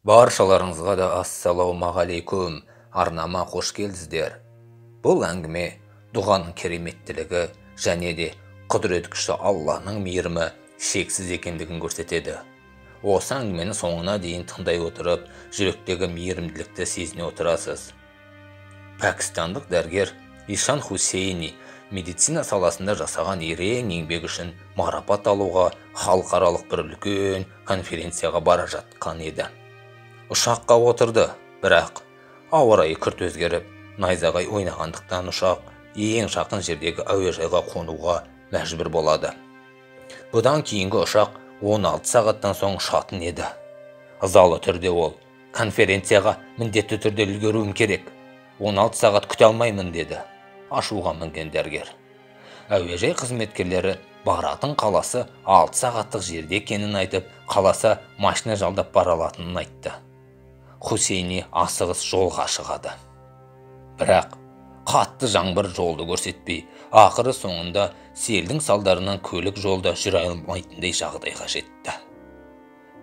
Баршаларыңызға да ассалаумағалейкум, арнама қош келдіңіздер. Бұл әңгіме дұғаның кереметтілігі және де құдірет күші Алланың мейірімі шексіз екендігін көрсетеді. Осы әңгімені соңына дейін тыңдай отырып, жүректегі мейірімділікті сезіне отырасыз. Пәкістандық дәрігер Ишан Хусейни медицина саласында жасаған ерен еңбек үшін марапат алуға халықаралық бір үлкен конференцияға бара жатқан еді. Ұшаққа отырды, бірақ ауа райы күрт өзгеріп, найзағай ойнағандықтан ұшақ ең жақын жердегі әуежайға қонуға мәжбүр болады. Бұдан кейінгі ұшақ 16 сағаттан соң ұшатын еді. Ызалы түрде ол, конференцияға міндетті түрде үлгеруім керек, 16 сағат күте алмаймын деді ашуға мінген дәрігер. Әуежай қызметкерлері баратын қаласы 6 сағаттық жерде екенін айтып, қаласа машина жалдап бара алатынын айтты. Хусейни асығыс жолға шығады. Бірақ қатты жаңбыр жолды көрсетпей, ақыры соңында селдің салдарынан көлік жолда жүре алмайтындай жағдайға жетті.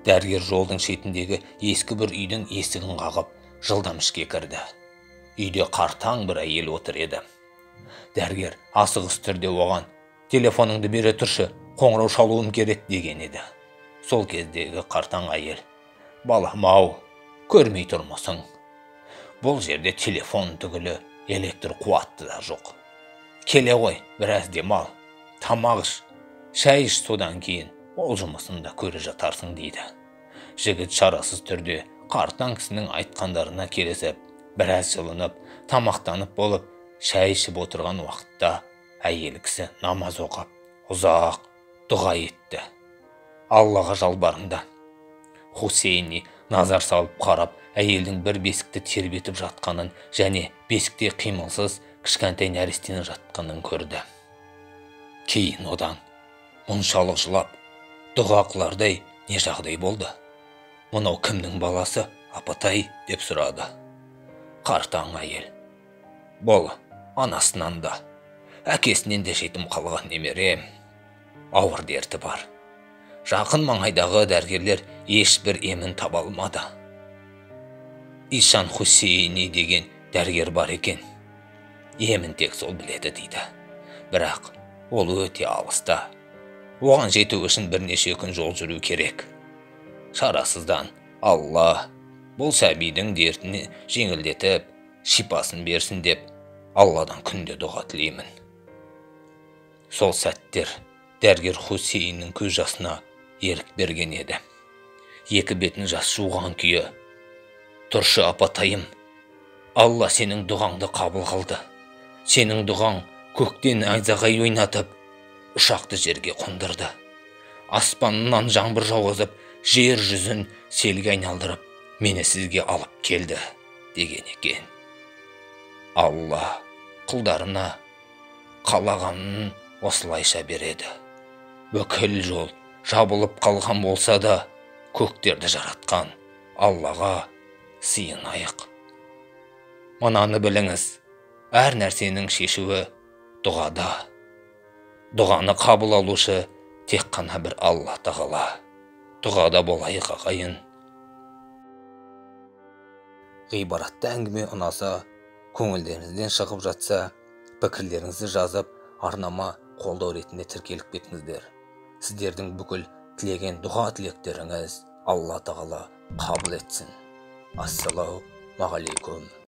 Дәрігер жолдың шетіндегі ескі бір үйдің есігін қағып, жылдам ішке кірді. Үйде қартаң бір әйел отыр еді. Дәрігер асығыс түрде оған, телефоныңды бере тұршы, қоңырау шалуым керек деген еді. Сол кездегі қартаң әйел, балам-ау, көрмей тұрмысың. Бұл жерде телефон түгілі электр қуатты да жоқ. Келе ғой, біраз демал, тамақ іш, шай іш, содан кейін ол жұмысын да көре жатарсың дейді. Жігіт шарасыз түрде қартаң кісінің айтқандарына келісіп, біраз жылынып, тамақтанып болып, шай ішіп отырған уақытта әйел кісі намаз оқып, ұзақ дұға етті. Аллаға жалбарынды. Хусейни назар салып қарап, әйелдің бір бесікті тербетіп жатқанын және бесікте қимылсыз кішкентай нәрестенің жатқанын көрді. Кейін одан мұншалық жылап, дұға қылардай не жағдай болды? Мынау кімнің баласы, апатай, деп сұрады. Қартаң әйел, бұл анасынан да, әкесінен де жетім қалған немерем, ауыр дерті бар. Жақын маңайдағы дәрігерлер ешбір емін таба алмады. Ишан Хусейни деген дәрігер бар екен. Емін тек сол біледі дейді. Бірақ ол өте алыста. Оған жету үшін бірнеше күн жол жүру керек. Шарасыздан Алла бұл сәбидің дертін жеңілдетіп, шипасын берсін деп Алладан күнде дұға тілеймін. Сол сәттер дәрігер Хусейннің көз жасына ерік берген еді. Екі бетін жас жуған күйі, тұршы апатайым, Алла сенің дұғаңды қабыл қылды. Сенің дұғаң көктен найзағай ойнатып, ұшақты жерге қондырды. Аспаннан жаңбыр жауғызып, жер жүзін селге айналдырып, мені сізге алып келді, деген екен. Алла құлдарына қалағанын осылайша береді. Бүкіл жол жабылып қалған болса да, көктерді жаратқан Аллаға сыйынайық. Мынаны біліңіз, әр нәрсенің шешуі дұғада. Дұғаны қабыл алушы тек қана бір Алла тағала. Дұғада болайық, ағайын. Ғибратты әңгіме ұнаса, көңілдеріңізден шығып жатса, пікірлеріңізді жазып, арнама қолдау ретінде тіркеліп кетіңіздер. Сіздердің бүкіл тілеген дұға тілектеріңіз Алла тағала қабыл етсін. Ассалаумағалейкум.